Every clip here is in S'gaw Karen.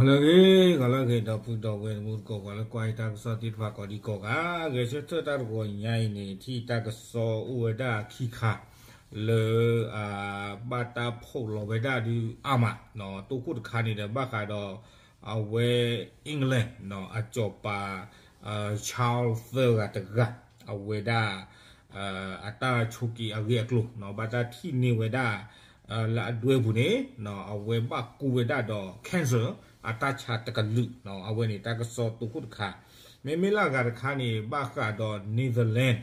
လၢဂ့ၤ ဂီၤလၢဂ့ၤ ဒီပုၢ်ဒီဝဲၢ်တံၤသကိး ပှၤလၢကွၢ်ယတၢ်ကစီၣ်သ့ၣ်တဖၣ်ကိးဒံကိးဂၤ, ဂဲၤဆၢထၢၣ်တၢ်တဂီၤညါအံၤန့ၣ် ထံၣ်တၢ်ကစီၣ်အိၣ်ဝဲဒၣ်ခံခါ လၢ ဘၣ်တၢ်ဖီၣ်လီၤဝဲဒၣ်ဒုးအါမး, တိခိၣ်တခါန့ၣ်ဒီး ဘၣ်ဃးဒီး အဝဲ England အစီၤပၤ Charles သၢဂၤတဂၤ အဝဲဒၣ် အတၢ်ဆိးက့ၤအဂ့ၢ်အကျိၤ ဘၣ်တၢ်ထံၣ်န့ၢ်ဝဲဒၣ် လၢအဒွဲပူၤန့ၣ် အဝဲဘၣ်ကူဝဲဒၣ်ဒီး cancer အတၢ်ဆါတကလုာ်, အဝဲန့ၣ်တၢ်ကစီၣ်တိခိၣ်တခါ, မ့မ့ၢ်လၢအဂၤတခါန့ၣ် ဘၣ်ဃးဒီး Netherlands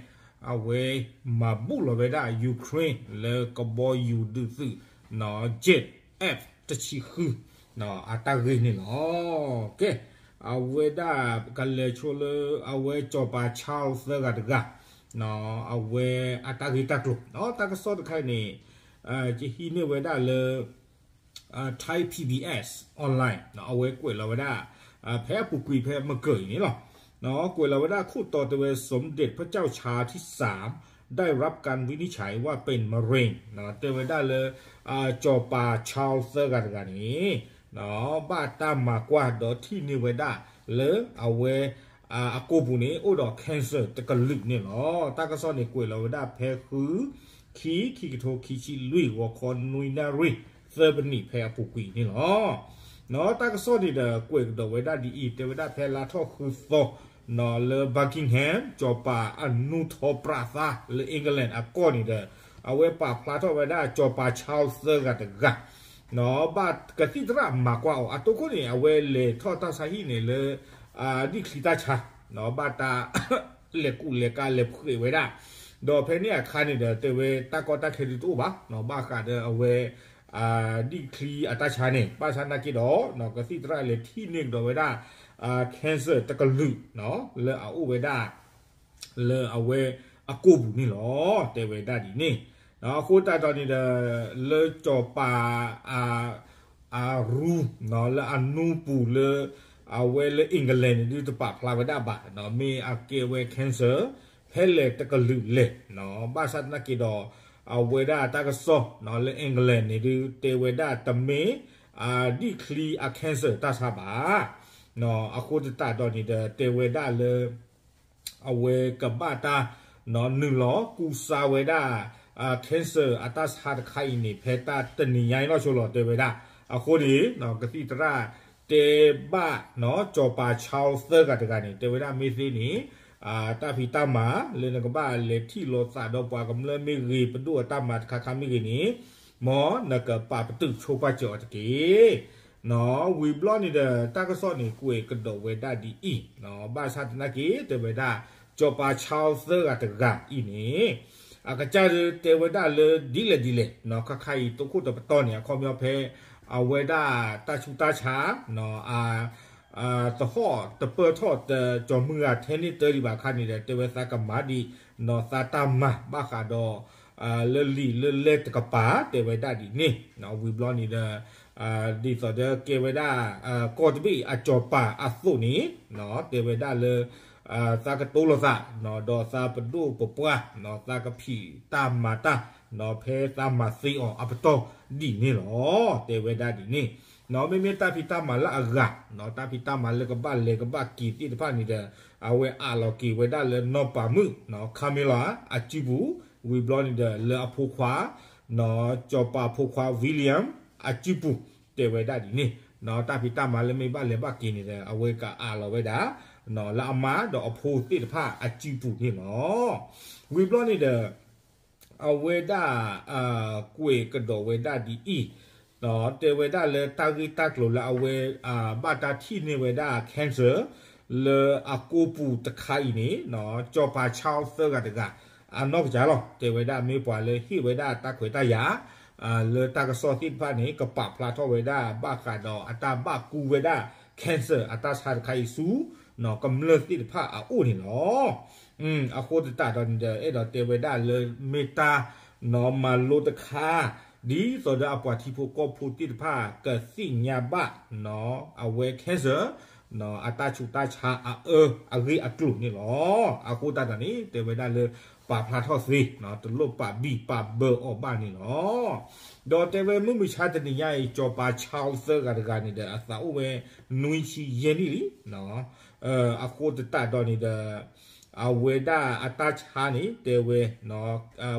အဝဲမၤဘူၣ်လီၤဝဲဒၣ် Ukraine လၢကဘီယူၤဒုးသုး Jet F တဆံဃု အတၢ်ဂ့ၢ်န့ၣ်လီၤ. ကဲ အဝဲဒၣ်ကလဲၤဆိလၢ အဝဲစီၤပၤ Charles သၢဂၤတဂၤ အဝဲအတၢ်ဂ့ၢ်တၢ်ကျိၤ တၢ်ကစီၣ်တခါအံၤန့ၣ် ယဟံးန့ၢ်ဝဲဒၣ်လၢ Thai PBS online အဝဲကွဲးလီၤဝဲဒၣ် ဖဲအပူၤကွံာ်ဖဲမုၢ်ကၢၢ်အံၤန့ၣ်လီၤ. ကွဲးလီၤဝဲဒၣ်ခိၣ်တီတဲဝဲ สมเด็จพระเจ้าชาตรีที่สาม ได้รับการวินิจฉัยว่าเป็นมะเร็ง တဲဝဲဒၣ်လၢ စီၤပၤ Charles သၢဂၤတဂၤန့ၣ် ဘၣ်တၢ်မၤကွၢ်ဒီးထံၣ်န့ၢ်ဝဲဒၣ်လၢအဝဲ အကိာ်ပူၤန့ၣ် အိၣ်ဒီး cancer တကလုာ်န့ၣ်လီၤ. တၢ်ကစီၣ်န့ၣ်ကွဲးလီၤဝဲဒၣ်ဖဲဃု ခံ ခံကထိခံဆံလွံၢ် ဂီၤခီနွံနၣ်ရံၣ် သၢပနံးဖဲအပူၤကွံာ်န့ၣ်လီၤ. တၢ်ကစီၣ်န့ၣ်ဒီးကွဲးကဒီးဝဲဒၣ်ဒ်အံၤ တဲဝဲဒၣ်ဖဲလါထီၣ်ဃုသီ လၢ Buckingham စီၤပၤအနူထီပြးသါလၢ England အကီၢ်န့ၣ်ဒီး အဝဲပာ်ဖျါထီၣ်ဝဲဒၣ်စီၤပၤ Charles သၢဂၤတဂၤ ဘၣ်ကသံၣ်သရၣ်မၤကွၢ်အီၤ အတိခိၣ်န့ၣ် အဝဲလဲၤထီၣ်တၢ်ဆါဟံၣ်န့ၣ်လၢ ဒံၣ်ချံတၢ်ဆါ ဘၣ်တၢ် လဲၤကူးလဲၤကၤလဲၤဖှဲးဝဲဒၣ် ဒီးဖဲန့ၣ်အခါန့ၣ်ဒီး တဲဝဲတၢ်ကီတၢ်ခဲဒုးတအိၣ်ဘၣ် ဘၣ်ဃးဒီးအဝဲ ဒံၣ်ချံအတၢ်ဆါန့ၣ် ဘၣ်ဆၣ်သနာ်က့ဒီး ကသံၣ်သရၣ်လဲၤထံၣ်န့ၢ်ကဒီးဝဲဒၣ် cancer တကလုာ် လၢအအိၣ်ဝဲဒၣ် လၢအဝဲအကိာ်ပူၤန့ၣ်လီၤ တဲဝဲဒၣ်ဒ်န့ၣ်. အဃိသတးဒီးန့ၣ်ဒီး လၢစီၤပၤ အရူ လၢအနူပူၤလၢ အဝဲလၢ England န့ၣ်ဒုးတပာ်ဖျါဝဲဒၣ်ဘၣ် မ့ၢ်အကဲဝဲ cancer ဖဲလဲၣ်တကလုာ်လဲၣ် ဘၣ်ဆၣ်သနာ်က့ဒီး အဝဲဒၣ်တၢ်ကစီၣ်လၢ England န့ၣ်ဒုး တဲဝဲဒၣ်တမ့ၢ် ဒံၣ်ချံအ cancer တၢ်ဆါဘၣ်. အဃိသတးဒီးန့ၣ်ဒီး တဲဝဲဒၣ်လၢ အဝဲကဘၣ်တၢ် နုာ်လီၤကူစါဝဲဒၣ် cancer အတၢ်ဆါတခါအံၤန့ၣ် ဖဲတၢ်တနံၤညါအံၤလီၤဆိလီၤ တဲဝဲဒၣ်. အဃိန့ၣ် ကသံၣ်သရၣ်တဲဘၣ် စီၤပၤ Charles သၢဂၤတဂၤန့ၣ် တဲဝဲဒၣ်မ့ၢ်သ့န့ၣ် တၢ်ဖံးတၢ်မၤလၢနကဘၣ်လဲၤထံၣ်လိာ်သးဒီးပှၤကမျၢၢ်မ့ၢ်ဂ့ၤ ပဒိၣ်အတၢ်မၤတခါခါမ့ၢ်ဂ့ၤန့ၣ် မ်နကပာ်ပတုာ်ဆိပာ်စၢၤအီၤတက့ၢ်. ဝံၤဘျီန့ၣ်ဒီး တၢ်ကစီၣ်န့ၣ်ကွဲးကဒီးဝဲဒၣ်ဒ်အံၤ ဘၣ်ဆၣ်သနာ်က့ တဲဝဲဒၣ် စီၤပၤ Charles သၢဂၤတဂၤအံၤန့ၣ် အကစၢ်ဒုးတဲဝဲဒၣ်လၢဒ်လဲၣ်ဒ်လဲၣ် ခါခါအံၤ တိခိၣ်တပတီၢ်န့ၣ် အခီပညီဖဲ အဝဲဒၣ်တၢ်ဆူးတၢ်ဆါ သဟီၣ်တပၢၢ်ထီၣ်တကၠီၤမုၢ်ဂၤထဲန့ၣ်တၢ်ဒံးဘၣ်အခါန့ၣ်ဒီး တဲဝဲသးကမၤဒံး သးတၢ်မၤဘၣ်ဃးဒီး လၢလံာ်လၢလဲၢ်တကပၤ တဲဝဲဒၣ်ဒ်န့ၣ် ဝံၤဘျီန့ၣ်ဒီး ဒ်သိးဒီးကဲဝဲဒၣ် ကီၢ်တဘ့ၣ်အစီၤပၤအသိးန့ၣ် တဲဝဲဒၣ်လၢ သးကတိၤလိာ်သး ဒီးသးပဒိၣ်ပပှၢ် သးကဖံးတၢ်မၤတၢ် ဖဲသးမၤသ့အီၤအပတီၢ်ဒ်န့ၣ်လီၤ တဲဝဲဒၣ်ဒ်န့ၣ်. မ့မ့ၢ်တၢ်ဖံးတၢ်မၤလၢအဂၤ တၢ်ဖံးတၢ်မၤလၢကဘၣ်လဲၤကဘၣ်က့ၤသ့ၣ်တဖၣ်န့ၣ်ဒီး အဝဲအးလီၤက့ၤဝဲဒၣ်လၢနီၢ်ပၤမုၣ် Camilla အစုပူၤ ဝံၤဘျီန့ၣ်ဒီး လၢအဖိခွါ စီၤပၤဖိခွါ William အစုပူၤ တဲဝဲဒၣ်ဒ်န့ၣ်. တၢ်ဖံးတၢ်မၤလၢမ့ၢ်ဘၣ်လဲၤဘၣ်က့ၤန့ၣ်ဒီး အဝဲကအးလီၤဝဲဒၣ် လၢအမါဒီးအဖိသ့ၣ်တဖၣ်အစုပူၤန့ၣ်လီၤ. ဝံၤဘျီန့ၣ်ဒီး အဝဲဒၣ် ကွဲးကဒီးဝဲဒၣ်ဒ်အံၤ တဲဝဲဒၣ်လၢတၢ်ဂ့ၢ်တၢ်ကျိၤလၢအဝဲ ဘၣ်တၢ်ထံၣ်န့ၢ်ဝဲဒၣ် cancer လၢအကိာ်ပူၤတခါအံၤန့ၣ် စီၤပၤ Charles သၢဂၤတဂၤ အနီၢ်ကစၢ်လီၤ တဲဝဲဒၣ်မ့ၢ်ပှၤလၢဟ့ၣ်ဝဲဒၣ်တၢ်ခွဲးတၢ်ယာ် လၢတၢ်ကစီၣ်သ့ၣ်တဖၣ်န့ၣ် ကပာ်ဖျါထီၣ်ဝဲဒၣ်ဘၣ်ဃးဒီးအတၢ်ဘၣ်ကူဝဲဒၣ် cancer အတၢ်ဆါတခါအံၤဆူ ကမျၢၢ်သ့ၣ်တဖၣ်အအိၣ်န့ၣ်လီၤ. အဃိသတးဒီးန့ၣ်ဒီး အဲၣ်ဒိးတဲဝဲဒၣ်လၢမ့ၢ်တၢ် မၤလိတခါ ဒ်သိးဒီးအပှၤထံဖိကီၢ်ဖိသ့ၣ်တဖၣ် ကသ့ၣ်ညါဘၣ် အဝဲ cancer အတၢ်ဆူးတၢ်ဆါအအၢအဂ့ၢ်အကျိၤန့ၣ်လီၤ. အဃိသတးဒီးန့ၣ် တဲဝဲဒၣ်လၢ ပာ်ဖျါထီၣ်သ့, တလိၣ်ပာ်ဘံၣ်ပာ်ဘၢအီၤဘၣ်န့ၣ်လီၤ. ဒီးတဲဝဲမုၢ်မဆါတနံၤညါအံၤ စီၤပၤ Charles သၢဂၤတဂၤန့ၣ်ဒီး အသးအိၣ်ဝဲနွံဆံယဲၢ်နံၣ်လံ. အဃိသတးဒီးန့ၣ်ဒီး အဝဲဒၣ်အတၢ်ဆါန့ၣ် တဲဝဲ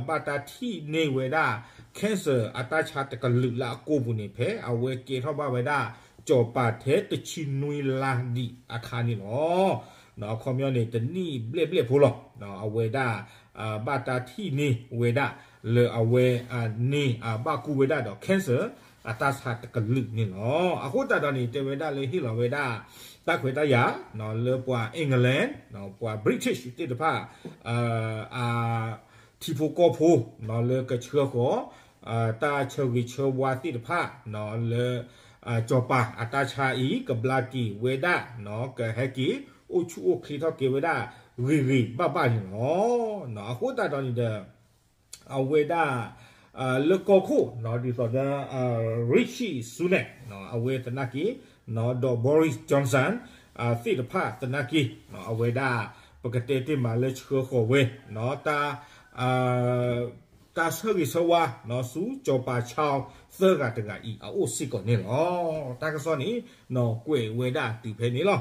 ဘၣ်တၢ်ထံၣ်န့ၢ်ဝဲဒၣ် cancer အတၢ်ဆါတကလုာ်လၢအကိာ်ပူၤန့ၣ် ဖဲအဝဲကဲထီၣ်ဘၣ်ဝဲဒၣ် စီၤပၤထဲတဆံနွံလါဒံးအခါန့ၣ်လီၤ. အခီပညီန့ၣ် တနံၣ်ဘျဲၣ်ဘျဲၣ်ဖိလီၤ. အဝဲဒၣ် ဘၣ်တၢ်ထံၣ်န့ၢ်ဝဲဒၣ် လၢအဝဲန့ၣ် ဘၣ်ကူဝဲဒၣ်ဒီး cancer အတၢ်ဆါတကလုာ်န့ၣ်လီၤ. အဃိသတးဒီးန့ၣ် တဲဝဲဒၣ်လၢဟ့ၣ်လီၤဝဲဒၣ် တၢ်ခွဲးတၢ်ယာ် လၢပှၤ England ပှၤ British သ့ၣ်တဖၣ် အ ထံဖိကီၢ်ဖိ လၢကဆှၢဃီၤ တၢ်ဆၢဂ့ၤဆၢဝါသ့ၣ်တဖၣ် လၢ စီၤပၤအတၢ်ဆါအံၤ ကဘျါက့ၤဝဲဒၣ် ကဟဲက့ၤ အိၣ်ဆူၣ်အိၣ်ချ့ထီၣ်က့ၤဝဲဒၣ် ဂ့ၤဂ့ၤဘၣ်ဘၣ်န့ၣ်လီၤ. အဃိသတးဒီးန့ၣ်ဒီး အဝဲဒၣ် လၢကီၢ်ခိၣ် ဒ်သိးဒီး Rishi Sunak အဝဲသနာ်က့ ဒီး Boris Johnson သ့ၣ်တဖၣ်သနာ်က့ အဝဲဒၣ် ပကတဲတ့ၢ်မးလၢဆှၢဃီၤဝဲ တၢ် တၢ်ဆၢဂ့ၤဆၢဝါ ဆူစီၤပၤ Charles သၢဂၤတဂၤအံၤ အအိၣ်စ့ၢ်ကီးန့ၣ်လီၤ. တၢ်ကစီၣ်န့ၣ် ကွဲးဝဲဒၣ်တုၤဖဲန့ၣ်လီၤ.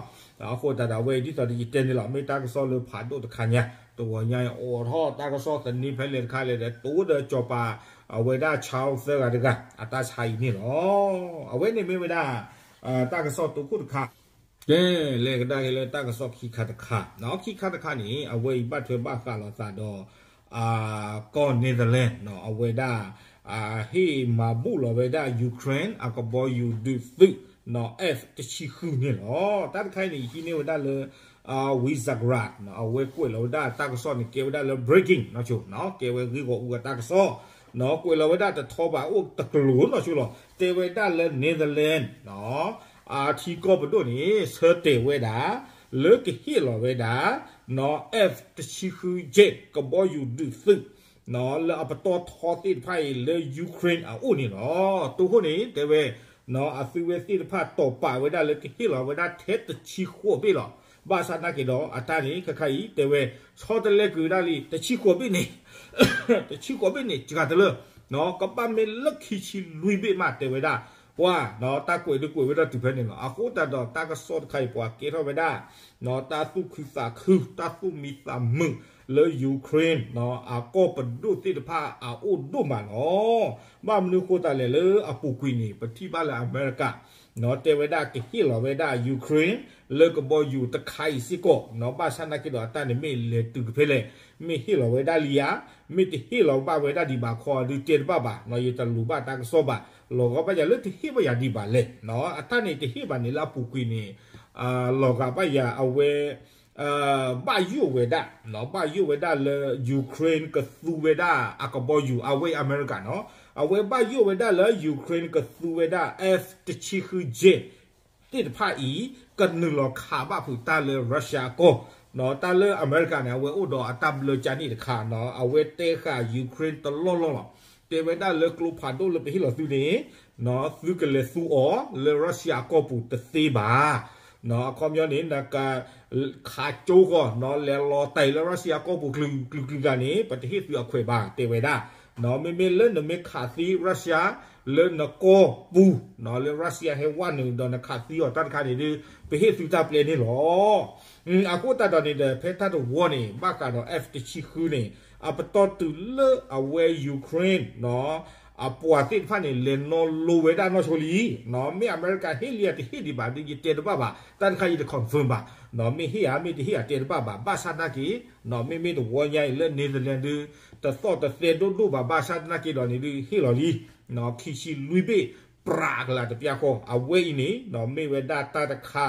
အဃိသတးဒီးအဝဲဒ်သိးဒီးယတဲန့ၣ်လီၤ. မ့ၢ်တၢ်ကစီၣ်လၢဖးဒိၣ်တခါညါ တဂီၤညါအံၤ အိးထီၣ်တၢ်ကစီၣ်သန့ဖဲလဲၣ်တခါလဲၣ်ဒီး တိဒီးစီၤပၤ အဝဲဒၣ် Charles သၢဂၤတဂၤ အတၢ်ဆါအံၤန့ၣ်လီၤ. အဝဲန့ၣ်မ့ၢ်ဝဲဒၣ် တၢ်ကစီၣ်တိခိၣ်တခါ ကဲ လဲၤကဒါက့ၤလၢတၢ်ကစီၣ်ခံခါတခါ, ခံခါတခါန့ၣ် အဝဲအံၤဘၣ်ထွဲဘၣ်ဃးလိာ်သးဒီး ကီၢ် Netherlands အဝဲဒၣ် ဟ့ၣ်မၤဘူၣ်လီၤဝဲဒၣ် Ukraine အကဘီယူၤဒုးသုး F တဆံဃုန့ၣ်လီၤ. တၢ်တခါအံၤန့ၣ် ယဟံးန့ၢ်ဝဲဒၣ်လၢ Wyzegyra အဝဲကွဲးလီၤဝဲဒၣ်တၢ်ကစီၣ်န့ၣ် ကဲဝဲဒၣ်လၢ breaking နီၢ်ဆိ ကဲဝဲဂ့ၢ်ဂီၤအူဂၤတၢ်ကစီၣ် ကွဲးလီၤဝဲဒၣ်တထီဘၣ်အိၣ်တကျိၤနီၢ်ဆိလီၤ. တဲဝဲဒၣ်လၢ Netherlands အထံကီၢ်ပဒိၣ်န့ၣ် ဆၢတဲာ်ဝဲဒၣ် လၢကဟ့ၣ်လီၤဝဲဒၣ် F တဆံဃု jet ကဘီယူၤဒုးသုး လၢအပတီၢ်ထီသ့ၣ်တဖၣ်အံၤလၢ Ukraine အအိၣ်န့ၣ်လီၤ. တိခိၣ်န့ၣ် တဲဝဲ အသုဝဲသ့ၣ်တဖၣ်တီၢ်ပာ်ဝဲဒၣ်လၢကဟ့ၣ်လီၤဝဲဒၣ်ထဲတဆံဃိးဘ့ၣ်လီၤ. ဘၣ်ဆၣ်သနာ်က့ဒီး အတၢ်န့ၣ် ခဲခါအံၤ တဲဝဲ ဆီတလဲကွံာ်ဝဲဒၣ်လံ တဆံဃိးဘ့ၣ်န့ၣ် တဆံဃိးဘ့ၣ်န့ၣ် စှၤတလၢ ကဘၣ်မ့ၢ်လၢခံဆံလွံၢ်ဘ့ၣ်မး တဲဝဲဒၣ် ပှၤ တၢ်ကွဲးဒုးကွဲးဝဲဒၣ်တုၤဖဲန့ၣ်လီၤ. အဃိသတးဒီးတၢ်ကစီၣ်တခါအံၤ ပှၤကဲထီၣ်ဝဲဒၣ် တၢ်သူၣ်ခုသးခု တၢ်သူၣ်မံသးမုာ်လၢ Ukraine အကီၢ်ပဒိၣ်သ့ၣ်တဖၣ်အအိၣ်ဒိၣ်မးလီၤ. ဘၣ်မနုၤဃိသတးလဲၣ်လၢအပူၤကွံာ်န့ၣ် ပထံၣ်ဘၣ်လၢအမဲရကၤ တဲဝဲဒၣ်ကဟ့ၣ်လီၤဝဲဒၣ် Ukraine လၢကဘီယူၤတခါအံၤစ့ၢ်ကီး ဘၣ်ဆၣ်သနာ်က့ဒီးအတၢ်န့ၣ်မ့ၢ်လဲၤတုၤကဖဲလဲၣ် မ့ၢ်ဟ့ၣ်လီၤဝဲဒၣ်လံဧါ မ့ၢ်တဟ့ၣ်လီၤဘၣ်ဝဲဒၣ်ဒံးဘၣ်ခီဒုးတဲတဘၣ်ဘၣ် ယတလူၤဘၣ်တၢ်ကစီၣ်ဘၣ် လီၤဂာ်ဘၣ်ယၤလၢတဟ့ၣ်ဘၣ်ယၤဒံးဘၣ်လဲၣ် အတၢ်န့ၣ်တဟ့ၣ်ဘၣ်န့ၣ်လၢအပူၤကွံာ်န့ၣ် လီၤဂာ်ဘၣ်ယၤအဝဲ ဘၣ်ယိၣ်ဝဲဒၣ် ဘၣ်ယိၣ်ဝဲဒၣ်လၢ Ukraine ကသူဝဲဒၣ်အကဘီယူၤ အဝဲအမဲရကၤနီၤ အဝဲဘၣ်ယိၣ်ဝဲဒၣ်လၢ Ukraine ကသူဝဲဒၣ် F တဆံဃု jet သ့ၣ်တဖၣ်အံၤ ကနုာ်လီၤခးဘၣ်ဖုးတၢ်လၢ Russia အကီၢ် တၢ်လၢအမဲရကၤန့ၣ် အဝဲအိၣ်ဒီးအတၢ်ဘျၢကၠါန့ၣ်တခါနီၤ အဝဲတဲဃာ် Ukraine တလီၢ်လီၢ်လီၤ တဲဝဲဒၣ်လၢကျိဖးဒိၣ်လၢပဟ့ၣ်လီၤသုန့ၣ် သုကလဲၤသူအီၤလၢ Russia အကီၢ်ပူၤတသ့ဘၣ် အခီပညီန့ၣ် နက ခးကၠိဃီၤ လဲၤလီၤတဲာ်လၢ Russia အကီၢ်ပူၤကလုာ်ကလုာ်ကလုာ်တဂၤန့ၣ် ပတဟ့ၣ်သုအခွဲးဘၣ် တဲဝဲဒၣ် မ့မ့ၢ်လၢနမ့ၢ်ခးသံ Russia လၢနကီၢ်ပူၤ လၢ Russia ဟဲဝဲနုာ်ဒီးနခးသံအီၤတၢ်တခါန့ၣ်ဒီး ပဟ့ၣ်သုတၢ်ပျဲန့ၣ်လီၤ အဃိသတးဒီးန့ၣ်ဒီး ဖဲတၢ်တဝီန့ၣ် ဘၣ်ဃးဒီး F တဆံဃုန့ၣ် အပတီၢ်တုၤလၢအဝဲ Ukraine အပှၤသ့ၣ်တဖၣ်န့ၣ် လဲၤနီၣ်လိဝဲဒၣ်နီၢ်ဆိလံ မ့ၢ်အမဲရကၤဟ့ၣ်လံဧါတဟ့ၣ်ဒံးဘၣ်ဒီး ယတဲတဘၣ်ဘၣ် တၢ်တခါယတ confirm ဘၣ် မ့ၢ်ဟ့ၣ်ဧါ မ့ၢ်တဟ့ၣ်ဧါတဲတဘၣ်ဘၣ် ဘၣ်ဆၣ်သနာ်က့ မ့မ့ၢ်တဝီညါအံၤလၢ Netherlands ဒုး တသီၣ်တသဲဒိၣ်ဒိၣ်ဘၣ် ဘၣ်ဆၣ်သနာ်က့ဒီးန့ၣ်ဒုး ဟ့ၣ်လီၤလံ ခံဆံလွံၢ်ဘ့ၣ် ပြးကလးတပျၢ်ဃီ အဝဲအံၤန့ၣ် မ့ၢ်ဝဲဒၣ်တၢ်တခါ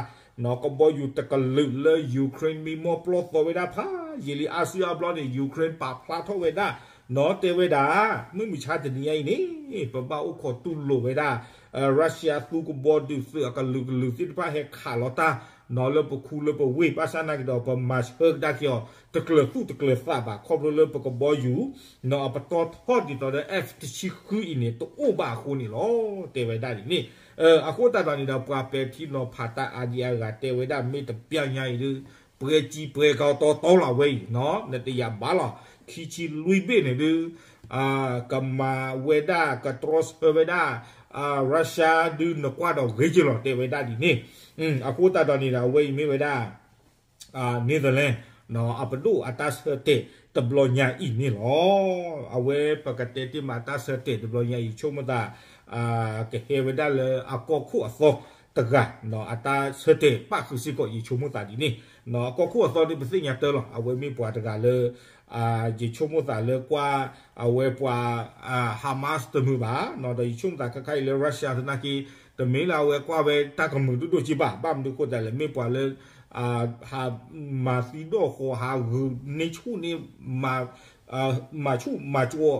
ကဘီယူၤတကလုာ်လၢ Ukraine မံမီၢ်ပျီၢ်သီဝဲဒၣ်ဖးယံာ်လံ အါစုအါဘျီန့ၣ် Ukraine ပာ်ဖျါထီၣ်ဝဲဒၣ် နီၤ တဲဝဲဒၣ် မုၢ်မဆါတနံၤညါအံၤန့ၣ် ပဘၣ်အိၣ်ခိးတူၢ်လိာ်ဝဲဒၣ် Russia သူကဘီဒုးသုးအကလုာ်ကလုာ်သ့ၣ်တဖၣ်ဟဲခးလီၤတၢ် နီၤ လၢပခူလၢပဝ့ၢ် ဘၣ်ဆၣ်သနာ်က့ဒီး ပမၤဆၢကဒါက့ၤအီၤ တကျၢၤသူၣ်တကျၢၤသးဘၣ် ခီဖျိလၢပကဘီယူၤ နီၤ အပတီၢ်ထီၣ်ဒ်သိးဒီး F တဆံဃုအံၤန့ၣ် တအိၣ်ဘၣ်အဃိန့ၣ်လီၤ တဲဝဲဒၣ်ဒ်န့ၣ် အဃိသတးဒီးန့ၣ်ဒီး ပှၤပဲာ်ထံနီၤဖးတၢ်အါဒံအါဂၤတဲဝဲဒၣ် မ့ၢ်တပျၢ်ညါအံၤဒီး ပှဲၤကံပှဲၤကီတီတီလီၤဝဲအံၤ နတယာ်ဘၣ်လီၤ ခံဆံလွံၢ်ဘ့ၣ်န့ၣ်ဒုး ကမၤဝဲဒၣ် ကတြီဆၢဝဲဒၣ် Russia ဒုးနကွၢ်ဒီးဂ့ၤက့ၤလီၤ တဲဝဲဒၣ်ဒ်န့ၣ်. အဃိသတးဒီးန့ၣ်ဒီး အဝဲအံၤမ့ၢ်ဝဲဒၣ် Netherlands အပဒိၣ်အတၢ်ဆၢတဲာ်တဘျီညါအံၤန့ၣ်လီၤ. အဝဲပကတဲတ့ၢ်မးတၢ်ဆၢတဲာ်တဘျီညါအံၤ ဆိကမိၣ်သး ကဟဲဝဲဒၣ်လၢအကီၢ်ခိၣ်အသီတဂၤ အတၢ်ဆၢတဲာ်ပၣ်ဃုာ်စ့ၢ်ကီး ယဆိကမိၣ်သးဒ်န့ၣ်. အကီၢ်ခိၣ်အသီဒုးပသ့ၣ်ညါတၢ်လီၤ. အဝဲမ့ၢ်ပှၤတဂၤလၢ ယဆိကမိၣ်သးလၢကွၢ် အဝဲပှၤ Hamas တမုာ်ဘၣ်, ဒီးယဆိကမိၣ်သးခါခါအံၤလၢ Russia သနာ်က့ တမ့ၢ်လၢအဝဲကွၢ်ဝဲတၢ်ကမုာ်ဒိၣ်ဒိၣ်က့ဘၣ်. ဘၣ်မနုၤအဃိသတးလဲၣ် မ့ၢ်ပှၤလၢ ဟးမၤသံဒိၣ်ဃီၤ ဟးဂုာ်န့ၢ်ဆူၣ်န့ၢ် မၤဆူၣ်မၤကၠီ ဂုာ်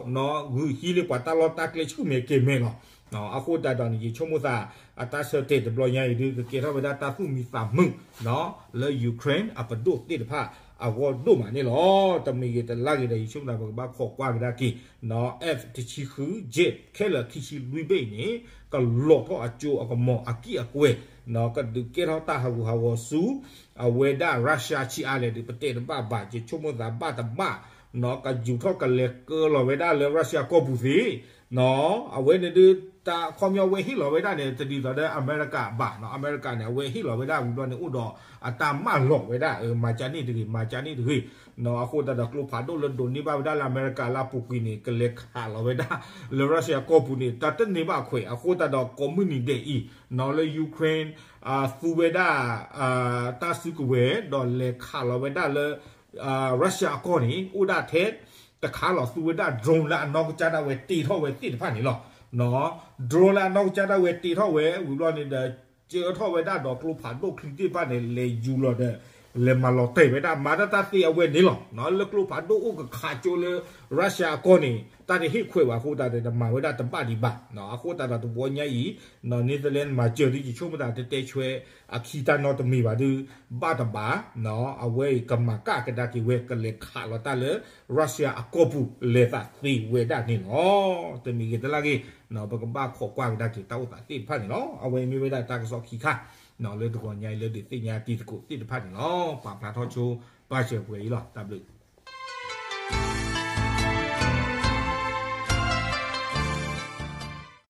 ဟံးန့ၢ်ပှၤတၢ်လီၢ်တၢ်ကျဲ ဆူၣ်မဲာ်ကဲၤမဲာ်လီၤ. အဃိသတးဒီးန့ၣ် ယဆိကမိၣ်သး အတၢ်ဆၢတဲာ်တဘျီညါအံၤဒုး ကကဲထီၣ်ဝဲဒၣ်တၢ်သူၣ်မံသးမုာ် လၢ Ukraine အပဒိၣ်သ့ၣ်တဖၣ်အဂီၢ်ဒိၣ်မးန့ၣ်လီၤ. တမံၤဂ့ၤတလါဂ့ၤဒီး ယဆိကမိၣ်သး ပကဘၣ်ခိးကွၢ်ကဒါက့ၤ F တဆံဃု Jet ခဲလၢာ်ခံဆံလွံၢ်ဘ့ၣ်အံၤန့ၣ် ကလီၤထီၣ်အကၠိအကမီၤအကံၢ်အကွဲၤ ကဒုးကဲထီၣ်တၢ်ဟးဂူာ်ဟးဂီၤဆူ အဝဲဒၣ် Russia ဆံးအါလဲၣ်ဒီး ပတဲတဘၣ်ဘၣ် ယဆိကမိၣ်သးဘၣ်တဘၣ် ကယူၤထီၣ်ကလဲၤကၢလီၤဝဲဒၣ်လၢ Russia ကီၢ်ပူၤသ့ အဝဲန့ၣ်ဒုး တၢ်ခီပညီအဝဲဟ့ၣ်လီၤဝဲဒၣ်န့ၣ် တဒ်သိးဒီးအမဲရကၤဘၣ်. အမဲရကၤန့ၣ် အဝဲဟ့ၣ်လီၤဝဲဒၣ်ဝံၤဘျီန့ၣ် အိၣ်ဒီးအတၢ်မၢလီၤဝဲဒၣ် မၤကၢန့ၣ်တဂ့ၤ မၤကၢန့ၣ်တဂ့ၤ. အဃိသတးဒီးကျိဖးဒိၣ်လၢဒိးန့ၢ်ဘၣ်ဝဲဒၣ်လၢအမဲရကၤလၢအပူၤကွံာ်န့ၣ် ကလဲၤခးလီၤဝဲဒၣ်လၢ Russia ကီၢ်ပူၤန့ၣ် တၢ်တန့ၢ်ဘၣ်အခွဲး. အဃိသတးဒီးကိးမုၢ်နံၤဒဲးအံၤ လၢ Ukraine သူဝဲဒၣ် တၢ်စုကဝဲၤ ဒီးလဲၤခးလီၤဝဲဒၣ်လၢ Russia အကီၢ်န့ၣ် အိၣ်ဒၣ်ထဲတခါလီၤ. သူဝဲဒၣ် drone လၢအနီၢ်ကစၢ်ဒၣ်ဝဲတ့ထီၣ်ဝဲသ့ၣ်တဖၣ်န့ၣ်လီၤ. drone လၢအနီၢ်ကစၢ်ဒၣ်ဝဲတ့ထီၣ်ဝဲဝံၤဘျီန့ၣ်ဒီး ကၢထီၣ်ဝဲဒၣ်ဒီးကျိဖးဒိၣ်ချံသ့ၣ်တဖၣ်န့ၣ် လဲၤယူၤလီၤဒီး လဲၤမၤလီၤတဲာ်ဝဲဒၣ် မၤတၢ်တၢ်သ့အဝဲန့ၣ်လီၤ. လၢကျိဖးဒိၣ်အိၣ်ကခးကၠိလၢ Russia အကီၢ်န့ၣ် တၢ်တဟ့ၣ်ခွဲးဘၣ်အဃိသတးဒီး တမၤဝဲဒၣ်တဘၣ်ဒံးဘၣ်. အဃိသတးဒီးတဘျီညါအံၤ Netherlands မၤစၢၤဒ်ယဆိကမိၣ်သး တတဲဆွဲအခံတၢ်နီတမံၤဘၣ်ဒုး ဘၣ်တဘၣ် အဝဲအံၤကမၤကၣ်ကဒါက့ၤဝဲ ကလဲၤခးလီၤတၢ်လၢ Russia အကီၢ်ပူၤ လဲၤသးသ့ဝဲဒၣ်န့ၣ်လီၤ. တမံၤဂ့ၤတလါဂ့ၤ ပကဘၣ်ခိးကွၢ်ကဒါက့ၤတၢ်အိၣ်သးသ့ၣ်တဖၣ်န့ၣ်လီၤ. အဝဲအံၤမ့ၢ်ဝဲဒၣ်တၢ်ကစီၣ်ခံခါ လၢတဂီၤညါအံၤလၢဒုးသ့ၣ်ညါတံၤသကိးသ့ၣ်တဖၣ်န့ၣ်လီၤ. ပာ်ဖျါထီၣ်ဆိ ဘၣ်စၢၤပှဲၤအံၤလီၤ. တၢ်ဘျုး